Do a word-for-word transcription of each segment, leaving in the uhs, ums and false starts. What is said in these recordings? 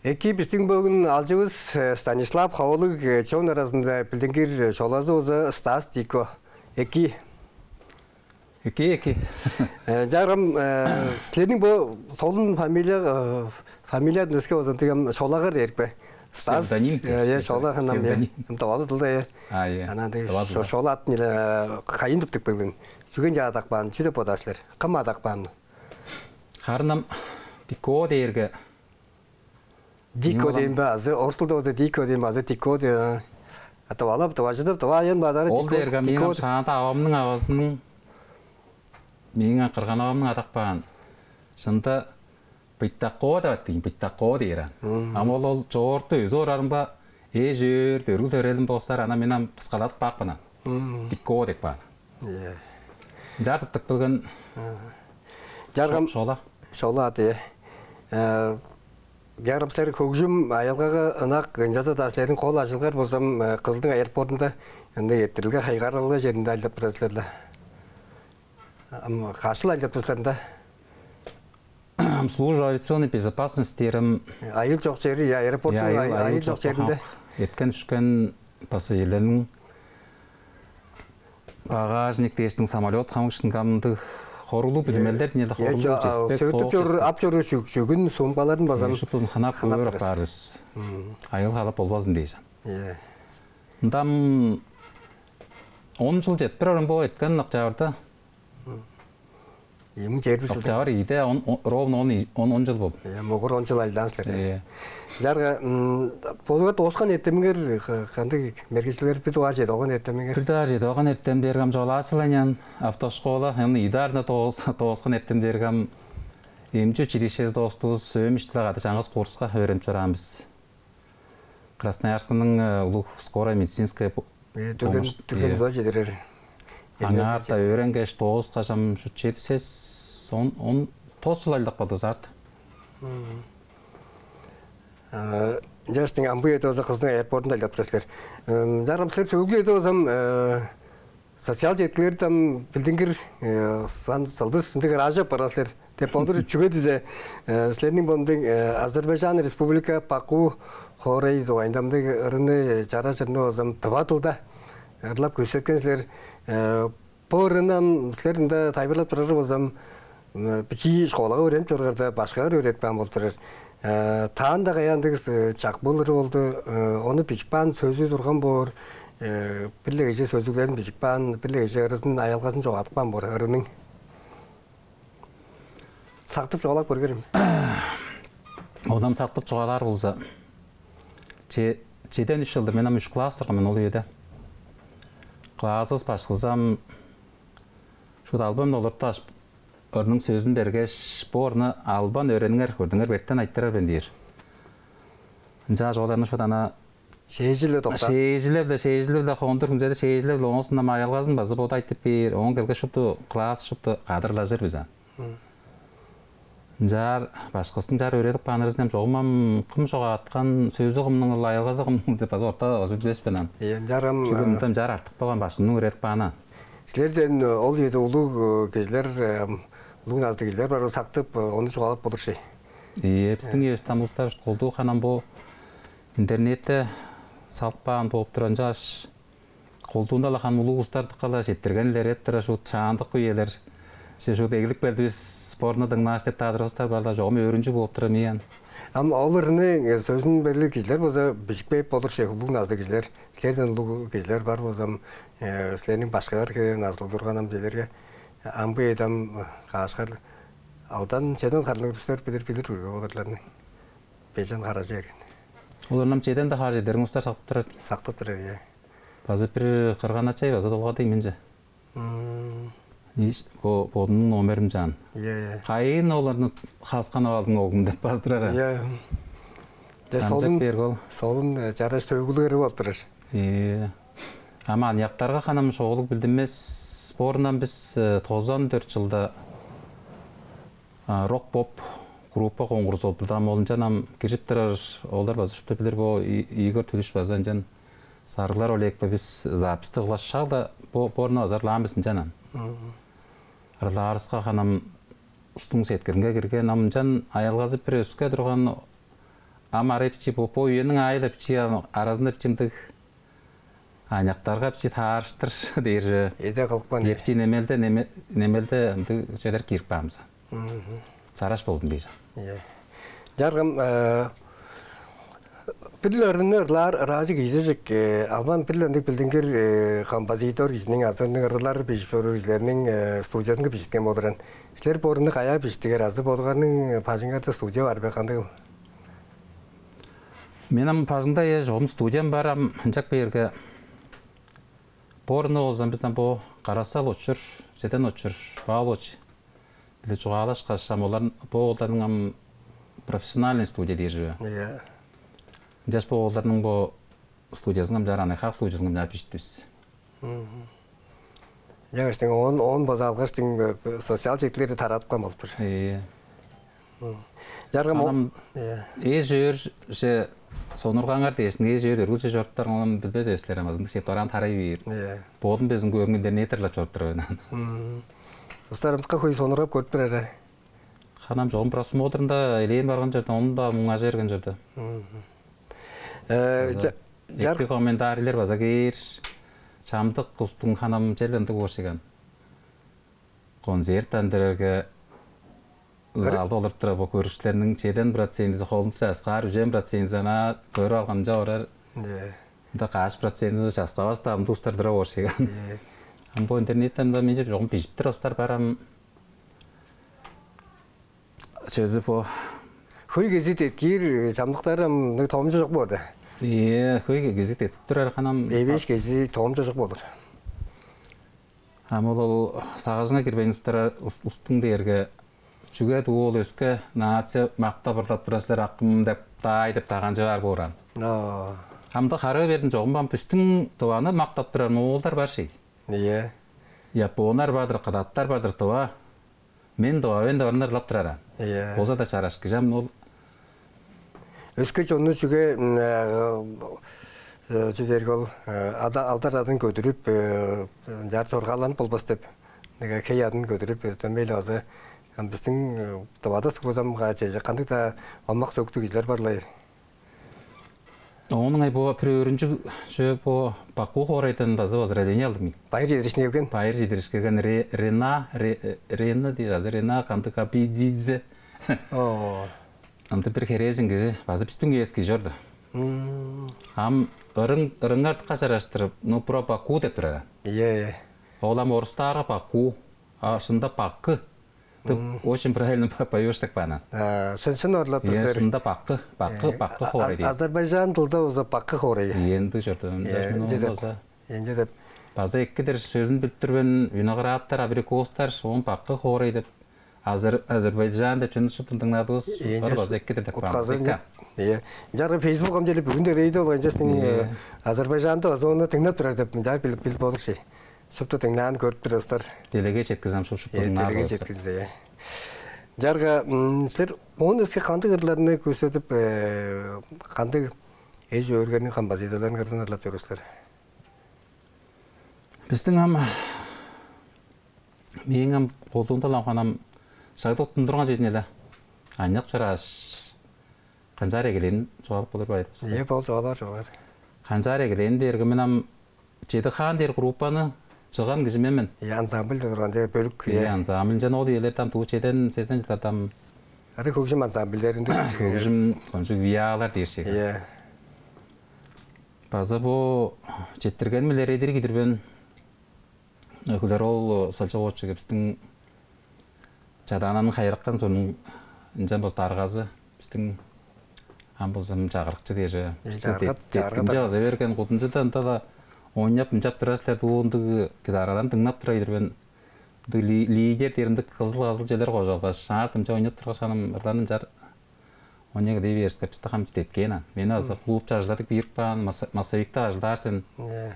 Эки, бистиң бөгүн алчывыс, э, Станислав Ховалыг, э, чон аразында билдингир, э, шолазы болза Стас Дико. Эки. Эки, эки. Э, чаргым, э, силерниң бо солун фамилия, э, фамилиядан өске болза, дигем, Шолагар дээрик бе? Стас, псевдоним, э, э, псевдо-, Шола ханам, э, псевдоним. Ам тавалы дылда, э. А, э. Анан дег Тавалы Шо-, дылда. Шола атын-на, э, кайын тыптып келген. Чүген чаа адап каан, чүү деп бодаар силер? Кым адап каан? Харнам Дико дээрге Дико Ийин, дээн бе азы, орус дылда болза Дико дээн бе азы, Дико дээн. А тавалап, таважыдып, таваан базары Ол Дико, дээрге мээң Дико. Шаанда авамның авазының, мээң кырган авамның адап каан. Шында Быйтакко деп аттыйын, Быйтакко дээр аан. Мм. Ам ол, ол чоорту өзү орарымга, эш-өөр, дөргүл-төрелим боостар, ана мен ам кыскаладып каапкан аан. Мм. Дико деп каан. Ийе. Ынчаар тыптып келген. Чаргым Шо-, Шола. Шола ады. Э, чаргым силер хөгжүм, аялгага ынак, ынчалза-даа силерниң кол ажылыңар болза, э, Кызылдың аэропортунда, ында эрттирилге, хайгааралга черинде ажылдап турар силер-ле. Ам каш чыл ажылдап турар силер ында? Ам служба авиационной безопасности дээрим. Айыыл чок чери, я, аэропорттуң Я, айыыл, ай-, айыыл айыыл чок чок черинде. Эрткен-дүшкен пассажирлерниң багажник дээштиң, самолёт хамык шынгамдыг хоруглуг билимелдер, э, не-даа э, хоруглуг ча-, а, чеспек, сөөртүп соок чоруур, чеспек. Ап чоруур чүг-, чүгүн, сумкаларын базам Э, шуптузун хынап хынап көөр берес. Апаар бис. Мм. Айыыл халап болбазын дээш. Э. Ындам он чыл четпир орун бо эрткен октябрьда. Мм. Эми чээрби чыл. Октябрь ийиде он, он, ровно он, он, он чыл болду. Э, мугур он чыл айлаан силер. Э. Чарга, м, болугар дооскан эртемиңер, ка-, кандыг мергежилер бир дугаар чеде алган эртемиңер? Бир дугаар чеде алган эртем дээрге ам чолаачыланян автошкола, аны идаарында доос-, дооскан эртем дээрге ам эмчи училищези доостувус, өөм иштиле кады чаңгыс курска өөренип чораан бис. Красноярскының, э, улуг скорая медицинская по-, Э, дүрген, помощь, дүрген э, дуза чедирер. Аңаарда өөренгеш, дооскаш ам шу чеди сес, он, он, тос чыл айлап калды зарт. Мм. А, жаштың амбы эде болза Кызылдың аэропортунда айлап турар силер. М, чаргым силер сөөлгү эде болзам, э, социал четкилерден билдингир, э, сан сылдыс ындыг ыраажап барасылар деп болур. Чүге дизе, э, силерниң мындыг, э, Азербайджан Республика Баку хоорай дугайында мындыг ырыны, чараш ырыны болзам, тыва дылда ырлап көрсеткен силер. Э, бо ырыны ам силер ында тайылбырлап турары болзам, м, бичии школага өөренип чоргарда, башкалар өөредип каан болуп турар. Э, таанда каяндыгыс, э, чак быылыр болду. Э, ону бижип каан сөзү турган боор. Э, бир-ле кижи сөзүглерин бижип каан, бир-ле кижи ырызын, аялгазын чогаадып каан боор ырының. Сактып чугаалап көргерим. Ону ам сактып чугаалаар болза, че-, чеден үш чылдыр мен ам үш класс турган мен ол үеде. Классывыс башкызы ам шуут албан олуртуп, ырының сөзүн бергеш, бо ырны албан өөрениңер, көрдүңер, бертен айтырар мен дээр. Ынчааш ол ырны шуут ана Шээжиле доктаан. Шээжилеп-ле, шээжилеп-ле, хондур хүнзеде шээжилеп-ле, оон соонда аялгазын база боду айтып бээр, оон келгеш шупту, класс шупту кады ырлажыр бис аан. Мм. Ынчаар башкыстың чаар өөредип каан ырызын ам чогум ам кым чогааткан, сөзү кымның, ол аялгазы кымның деп база орта озуп билбес мен аан. Ийе, ынчаарга ам, чүге э, мындан чаар артып калган башкымның өөредип кааны. Силерден, э, ол үеде улуг, э, кижилер, э, улуг назылыг кижилер бар, сактып, э, ону чугаалап болур шей. Ийе, бистиң, э, үевисте ам улустар колдуу ханам бо интернетте салып каан болуп турар, ынчангаш колдуунда-ла ханам улуг улустар дыка-ла четтиргеннер эп турар, шуут шаандык үелер. Че, шуут эглип келдивис, бо ырны дыңнааш деп-даа турар улустар бар-ла, чогум өөрүнчүг болуп турар мээң. Ам ол ырны, э, сөзүн белгилиг кижилер болза бижип кээп болур шей, улуг назылыг кижилер. Силерден улуг кижилер бар болза ам, э, силерниң башкылар хире назылыг турган ам силерге, амгы эдем каашкар алдан, чеден харлыг улустар билир, билир үрге оларларны. Бежен харажы берген. Олар ам чеден-даа хар чедерин улустар сактып турар. Сактып турар, ийе. База бир кырган-ачай база долгады ийин менче. Мм. Иш, бо-, бодунуң номерин чаан. Ийе, ийе. Кайын оларны хаскан алдың, оглум деп база турар. Ийе. Де, Ам солун, деп берген ол. Солун, э, чараш төвгүлүг ыры болуп турар. Ийе. Ам аныяктарга ханам шоолуг билдинмес. Бо ырны ам бис, э, тозан дөрт чылда, а, рок-поп группа конкурс болуп турда, ам ол ынчан ам киржип турар, олар база шупту билир, бо И-, Игорь Тулуш база ынчан Сарыглар Олег-биле бис записьти кылгаш, шак-ла бо-, бо ырны база ырлаан бис ынчан ам. Мгм. Ырлаарывыска ханам улустуң сеткилинге кирген, ам ынчан аялгазы бир өске турган, Ам арай бичии бо, бо үениң аайы-ла бичии, ам аразында бичии ындыг аныяктарга бичии таарыштыр дээр. Эде кылыпкан. Эпчи немелде, неме-, немелде ындыг чүвелер кирип каан бис. Мгм. Чараш болзун дээш. Ийе. Чаргым, э, бир-ле ырны ырлаар ыраажы кижи чижик, э, албан бир-ле ындыг билдингир, э, композитор кижиниң азы ындыг ырлар бижип чоруур кижилерниң, э, студиязынга бижиткен болур аан. Силер бо ырны каяа бижиттиңер, азы бодуңарның бажыңыңарда студия бар бе, кандыгыл? Мен ам бажыңда, э, чогум студиям бар, ам ынчап кээрге, бо ырны болза бис ам бо Карасал Очур, Седен Очур Павлович-биле чугаалашкаш, ам олар, бо оолдарның ам профессиональный студия дээр чүве. Ийе. Ынчаш бо оолдарның бо студиязынга ам чаар, аныяк студиязынга ам чаар бижиттивис. Мгм. Ынчангаштың оон, оон база алгаштың, э, социал четкилерде тарадыпкан болуп тур. Ийе. Мгм. Чаргым, о-, анам, ийе, эш-өөрже сонургаңар дээштиң, эш-өөр өргүлчү чоруптар, ону билбес эвес силер, ам азы ындыг чеп дораан тарай бээр. Ийе. Бодум безин көрүңүнден не тырлап чоруп тур мен. Мгм. Улустар ындыкка хөй сонургап көрүп турар. Ханам чогум просмотрунда элээн барган чорда, ону-даа муңажы берген чорда. Мгм. Э, база ча-, эки чар- комментарийлер база кээр. Чамдык улустуң ханам чел ындыг боор шиган. Концерт андырарга залда олуруп турар бо көрүкчүлерниң чеден процентизи холун часкаар, үжен процентизи анаа көрүп алган ынча орар. Э. Ында каш процентизи часкавас-даа, ам дустар тура боор шиган. Э. Ам бо интернетте ында менче чогум бижип тур остар бар ам. Чөзү бо. Хөй кезии деткиир чамдыктар ам тоомча чок боор да. Ийе, хөй кезии деткип турар ханам. Эвээш кезии тоомча чок болур. Ам ол, ол сагыжыңа кирбейн устура-, ус-, устуң дээрге, чүге дуу ол өске нация мактап ырлап турар силер, акым, деп, даай деп таганчы бар бооран. Оо. Амда харыы бердим чогум, ам бистиң Тываны мактап турар моолдар бар ший. Ийе. Японнар бар-дыр, кыдаттар бар-дыр, Тыва. Мен Тыва мен деп ырын ырлап турар аан. Ийе. Болза-даа чараш кижи ам ол. Өске чонну чүге, м, э, э, чү дээрге ол, э, ада-, алдар адын көдүрүп, э, чаар чоргааланып болбас деп, неге хей адын көдүрүп, э, дөмей-ле база, ам бистиң, э, Тывада сугузамга чеже кандыг-даа омак-сөктүг кижилер бар-ла. Оонуң ай бо бир өөрүнчүг чүве, бо Баку хоорайдан база поздравление алдым. Байыр чедириишкин келген. Байыр чедириишкин келген Ре-, Рена, Ре-, э, Рена дий, азы Рена кандыг Кабидидзе. Оо. Ында бир херээжен кижи, база бистиң үевис кижи чорду. Мм. Ам ырың, ырыңар дыка чараштырып, ну, про Баку деп турар. Ийе, ийе. Ол ам орустаарга Баку, а шында Бакы. Ты очень правильно по-, поёшь деп каан. А, шын, шын ырлап тур силер. Шында Бакы, Бакы, Бакы хоорай дий. Азербайджан дылда болза Бакы хоорай. Ийе, ындыг чорду. Ынча мен ону болза. Энче деп. База эки-дир, сөзүн билип тур мен, виноградтар, абрикостар, оон Бакы хоорай деп. Азер-, Азербайджан деп чүнү шупту дыңнадывыс. Энче база эки-дир деп каан. Ийе. Ынчаарга Facebook ам чели бүгүн-дө рейде болган честиң, Азербайджанда база ону дыңнап турар деп мынчаар билип, билип болур шей. Шупту дыңнаан көрүп тур улустар. Делегей четкизем, шуп-, шупту дыңнаар. Делегей четкизди, э. Чарга, м, силер оон өске кандыг ырларны көрсетип, э, кандыг эш-өөрүңерниң композиторларын кырзын ырлап чоруур силер? Бистиң ам, мээң ам колдуунда ам ханам шагда оттун турган чедин эле. Аныяк чорааш, канчаар эгелээн чугаалап болур бе, Айдын? Ийе, бол, чугаалаар, чугаалаар. Канчаар эгелээн дээрге мен ам «Чеди-Хаан» дээр группаны чыган кижи мен мен. Ийе, ансамбль деп турган, дээ, бөлүк, ийе, ийе. Ансамбль. Ынчан ол үелерде ам дуу чеден, сезен чылдарда ам. Ары хөгжүм ансамбльдеринде. Хөгжүм, кончуг виалар дээр шеге. Ийе. База бо четтиргеним-биле эредир кидирбен. Хүлер ол Салчак Оочуге, бистиң Чадаананың хайыракан суурнуң ынчан болза даргазы, бистиң ам болза чагырыкчы дээш, э, бисти чагырга, чагырга деткимче база берген, кудумчуда ында-ла ойнап ынчап турар силер, дуу ындыг гитараларын дыңнап турар-дыр мен. Ындыг ли-, лидер дээр ындыг кызыл-казыл чүвелер кожуп алгаш, шаардымча ойнап тургаш, ханым ырларым чар Оне кыдый бээриске, бисти хамчы деткээн аан. Мени база клубче ажылдадып киирип каан, мас-, массовикте ажылдаар сен. Э.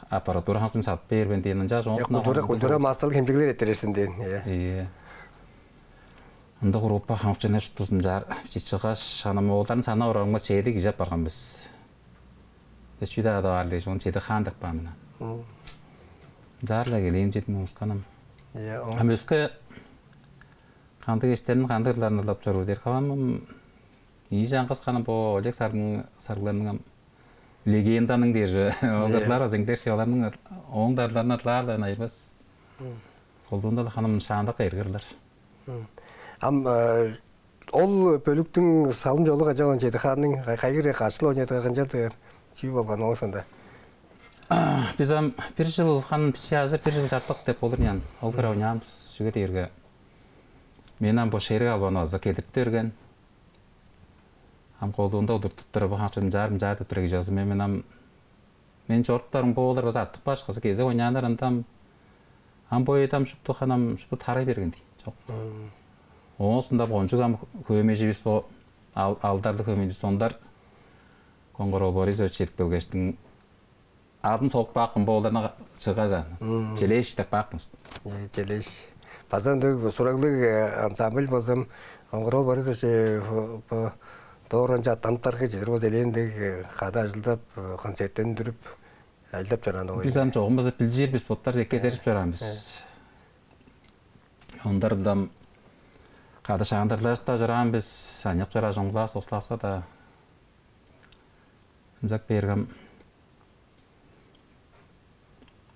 Аппаратура хамчын садып бээр мен дээн, ынчаар. Э, оон культура, культура маастарлыг хемчеглер эрттирер сен дээн, э. Ийе. Ында группа хамчын шуптузун чаар бичии чыггаш, аны моолдарын санап орарымга, чеди кижи апарган бис. Чүү-даа адап аар дээш, ону «Чеди-Хаан» деп каан мен. Мм. Ынчаар-ла келээн чедип муңусканым. Ийе, оон. Ам өске кандыг эштерин, кандыг ырларын ырлап чоруур дээр, каламым, Ийи чаңгыс ханам бо Олег Саргыларның, Саргыларның ам легенданың дээр ол ырлаар база эңдерше, оларның ооң дарларны ырлаар-ла айырбас. Колдуунда-ла ханам шаандак эргерлер. Ам ол бөлүктүң салым чолу канчалган, чеди хаанның кайгыре кашыл ойнадыгар канчалдыгар, чүү болган оңусунда? Бис ам бир чыл хан бичии ажыр, бир чыл чартык деп болур ыян. Ол хире ойнаан бис, чүге дээрге мен ам бо шериг албаны база кедирип берген. Ам колдуунда удуртуп тура, бо хакчын чаар мынчаар деп тура кижи база мен мен ам мен чоруптарым боолар база артып башкызы кезек ойнааннар ындам. Ам бо эдам шупту ханам шупту тарай берген дий. Чок. Оосунда кончуг ам хөөмеживис бо алдарлы хөөмеживис ондар Конгороо Борисович чедип келгештиң адын соп каапкын бооларына чыгажан. Челеш деп каапкын. Челеш. База ындыг сураглыг ансамбль болзам, Конгороо Борисович бо дооранча аттаныптарга чедир болза элээндиг кады ажылдап, концерттен дүрүп, ажылдап чораан ол. Бис ам чогум база билчир бис боттар жеке дерip чораан бис. Ондар ындам кады шаандырлажып-даа чораан бис, аныяк чорааш оңгулаас ослаакса-даа. Ынчак бээргем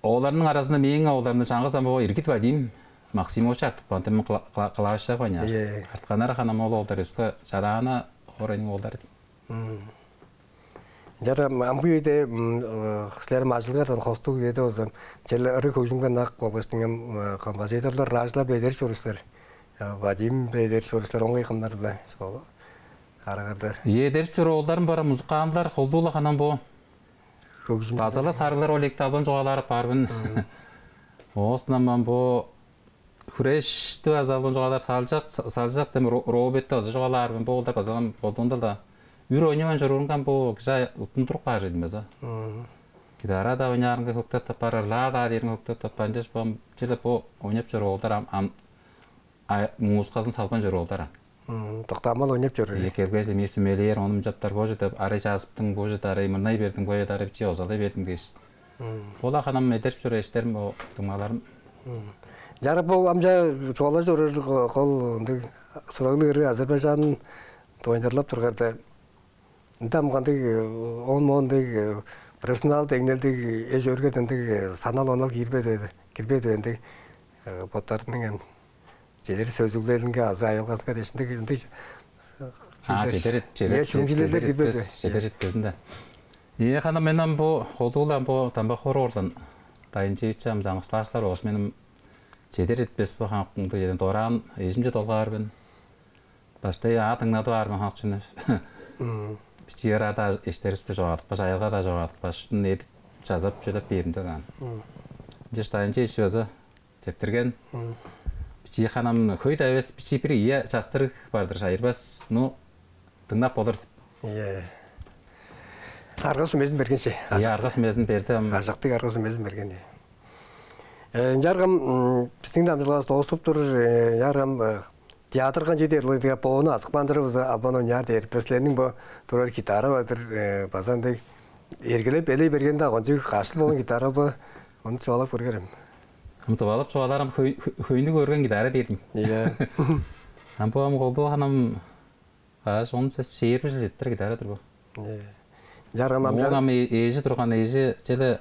ооларның аразында мээң оолдарымны чаңгыс ам бо Иргит Вадим Максимович артып каан, дем клавишча ойнаар. Артканнары ханам ол оолдар өске чадаана хоорайның оолдары. Ынчаарга амгы үеде силер ам ажылгардан хостуг үеде болза, черле ыры хөгжүмге ынак болгаш дыңнам композиторлар, ыраажылар бедериш болур силер. Вадим бедериш болур силер, оңгай кымнар-биле арагада. Эдериш чор оолдарым бара музыканттар колдуула ханам бо. Хөгжүм базала сарылар олекти албан чугаалаар апаарбын. Оостунан бо хүрешти база албан чугаалаар салчак салчак дем робетти база чугаалаарбын. Бо оолдар база болдугунда-ла үр ойнавайн чоруурунга бо кижи уттундуруп каар чедим база. Гитара-даа ойнаарынга хөктеп таппаар, ырлаар-даа дээриң хөктеп таппаар. Ынчаш бо чеде бо ойнап чор оолдар ам музыказын салбайн чор оолдар ам. Доктаамал ойнап чор. Келгеш-ле мээң сүмелээр, ону мынчаптар бо чеде арай чаазыптың, бо чеде арай мырнай бердиң, бо чеде арай бичии озалай бердиң дээш. Бола ханам эдерип чор эштерим, о дуңмаларым. Чара бо амча чугаалажы орар кол ындыг сураглыг ыры Азербайжан дугайындарлап тургарда, ында ам кандыг он моон дег профессионал деңнелдиг эш өргет ындыг санал онал кирбеди кирбеди ындыг боттарының ам чедер сөзүглеринге азы аялгазынга дээш ындыг ындыг А чедер чедер чедер чедер жетпес чедер жетпезин да. Ие хана мен ам бу колдуул ам бу дамба хор орлан дайынчевич ам жаңышлаашлар ош меним чедер жетпес бу хамактыңды чеден дораан эжимче долгаар мен. Баштай аа дыңнадып аар мен хамакчыны. Бичиер ада эштеристи жогаадыкпаш, аялга да жогаадыкпаш, шын эдип жазап чөлеп берим деген. Же дайынчевич база четтирген. Бичии ханам хөй да эвес, бичии бир ийе частырыг бар-дыр, айырбас. Ну, дыңнап болур. Ийе. Арга сүмезин берген чи. Ийе, арга сүмезин берди ам. Ажактыг арга сүмезин берген. Э, ынчааргам биздин дамчылгавыс дооступ тур. Ынчааргам театр канча дээр, боону азыкпандырыбыз албан оняар дээр. Силерниң бо турар гитара бар-дыр, база ындыг эргелеп элей бергенде кончуг кашыл болган гитара бо, ону чугаалап көргерем. Ам тывалап чугаалаарым хөйнү көрген гитара дээрдиң. Иә. Ам бо ам колдуу ханам ааш он сес чээрби жыл четтир гитара тур бо. Жаргам ам Ам эжи турган эжи чеде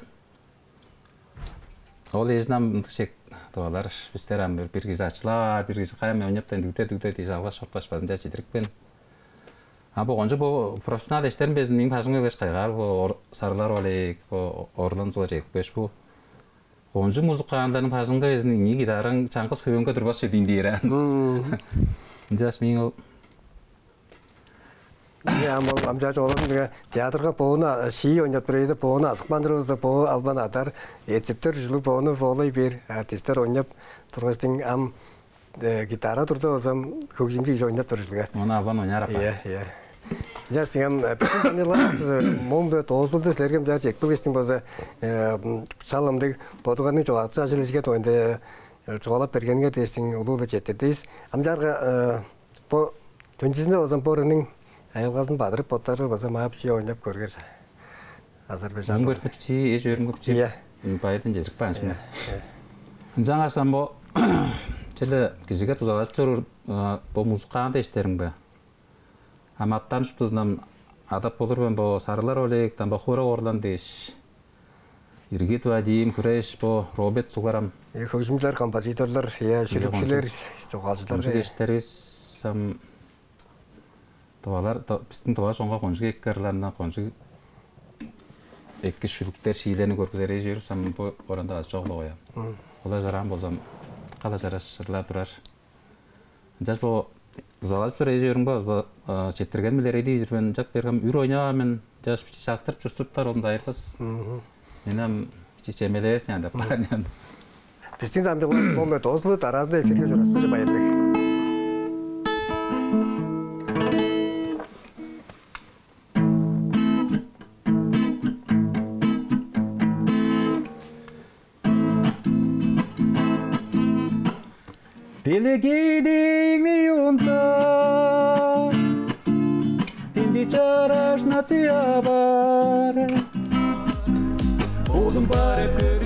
ол эжин ам ындык чек тывалар бистер ам бир кижи ачылаар, бир кижи кайм ойнап да дүгде дүгде дээш алгаш шортпаш базынча чидирипкен. А бо кончу бо профессионал эштерим безин мээң бажыңга келгеш кайгаар бо сарылар олег бо орлан зула чекпеш бу кончу музыканттарның бажыңга безин ийи гитараң чаңгыс хөөнге турбас чедиин дээр аан. Ынчаш мээң ол Ам ол амчаачы оларның театрга боону шии ойнап тур эди, боону азыкпандырывызда боо албан адар, эцептер ужулуг боону боолай бээр артисттер ойнап тургаштың ам гитара турда болзам хөгжүмчү кижи ойнап тур ужулуга. Ону албан ойнаар апаар. Иә, иә. Жаштың ам моң бе доозулду силерге жаар чекпилгиштиң болза чал ындыг бодугарның чугаакчы ажыл ижиге тоойнда чугаалап бергенге дээштиң улуу-ла четтирдивис. Ам чаарга бо төнчүзүнде болзам бо ырының аялгазын бадырып боттары база маа бичии ойнап көргер. Азербайжан Муңгуртуп чи эш өрүмгүп чи Иә. Байдын жедирип каан шуна. Ынчангаш ам бо черле кижиге тузалажып чоруур бо музыкант эштериңбе. Ам аттарын шуптузун ам адап болур мен, бо Сарыглар Олег, Дамбакуура Орлан дээш, Иргит Вадим, Хүреш, бо Роберт сугларам. Э, хөгжүмчүлер, композиторлар, я, шүлүкчүлер, чогаалчылар, кончуг эштеривис ам. Тывалар, ту-, бистиң тыва чонга кончуг эки ырларны, кончуг эки шүлүктер, шиилерни көргүзер эжи чорувус ам бо оранда азы чок-ла коям. Мм. Ол-ла чораан болза, кала чараш ырлар турар. Ынчаш бо дузалажып чор эжи чорууңга, дуза-, а, четтирген-биле эдип чоруур мен, ынчап бергем, үр ойнаваан мен, ынчаш биче частырып-чустуруптар, ону дайыргыс. Мгм. Мен ам биче чемелевес нян деп каан нян. Бистиң дамчыдылгавыс бо-ла доозулуп, дараазында эфирге чораскыже байырлыг. Делегейниң уюнза, динди чараш нация бар. Бодум барып көрүп